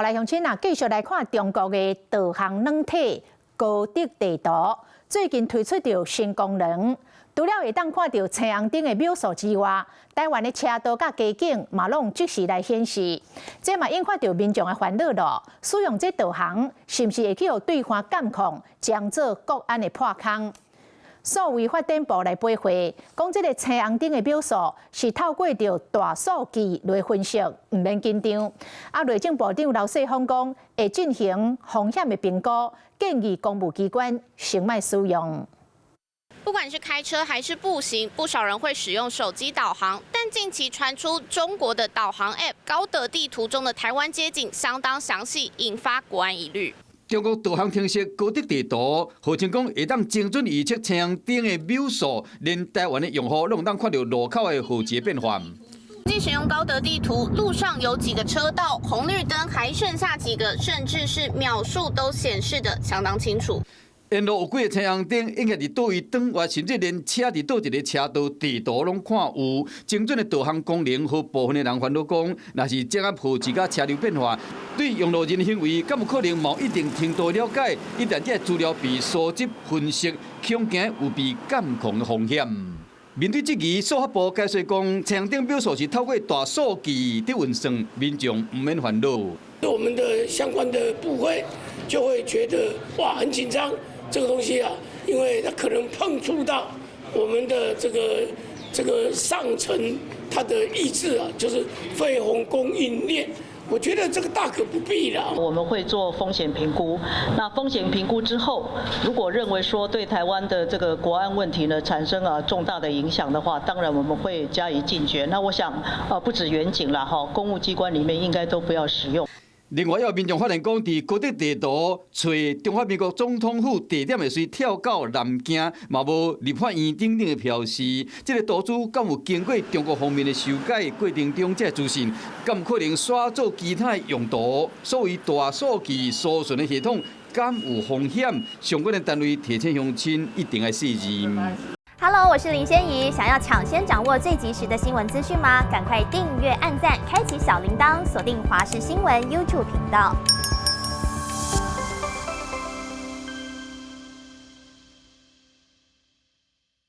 來鄉親啊，繼續來看中國的導航軟體高德地圖，最近推出著新功能，除了會當看著青紅燈的秒數之外，台灣的車道佮街景嘛攏即時來顯示，這嘛引發著民眾的煩惱囉。使用這導航是毋是會去予對岸監控，將做國安的破空？數位發展部來回覆，講這个青紅燈的秒數是透過著大數據來分析，毋免緊張。啊，內政部長劉世鋒講，會進行風險的評估，建議公務機關先莫使用。不管是開車還是步行，不少人會使用手機導航。但近期傳出中國的導航 App 高德地圖中的台灣街景相當詳細，引發國安疑慮。中國導航程式高德地圖，號稱講會當精準預測青紅燈的秒數，連台灣的用戶攏會當看著路口的號誌變化。即使用高德地圖，路上有幾個車道，紅綠燈還剩下幾個，甚至是秒數都顯示得相當清楚。沿路有幾个青紅燈，應該佇佗位轉彎，甚至連車佇佗一个車道地圖攏看有精準的導航功能，予部分的人煩惱講，若是這個號誌佮車流變化，對用路人行為，敢有可能無一定程度了解？一旦這个資料被收集分析，恐驚有被監控的風險。面對質疑，數發部解釋講，青紅燈秒數是透過大數據佇運算，民眾毋免煩惱。我們的相關的部會就會覺得哇，很緊張。這個東西啊，因為它可能碰觸到我們的這個上層他的意志啊，就是廢紅供應鏈。我覺得這個大可不必啦。我們會做風險評估，那風險評估之後，如果認為說對台灣的這個國安問題呢產生啊重大的影響的話，當然我們會加以禁絕。那我想，不止員警啦，哈，公務機關裡面應該都不要使用。另外，有民眾發現講，佇高德地圖揣中華民國總統府地點會隨跳到南京，嘛無立法院等等的標示。這个圖資敢有經過中國方面的修改過程中，這个資訊敢有可能徙做其他的用途？所謂大數據搜尋的系統，敢有風險？相關的單位提醒鄉親一定愛細心。 Hello，我是林仙怡。想要搶先掌握最及時的新聞資訊嗎？趕快訂閱、按讚、開啟小鈴鐺，鎖定華視新聞 YouTube 頻道。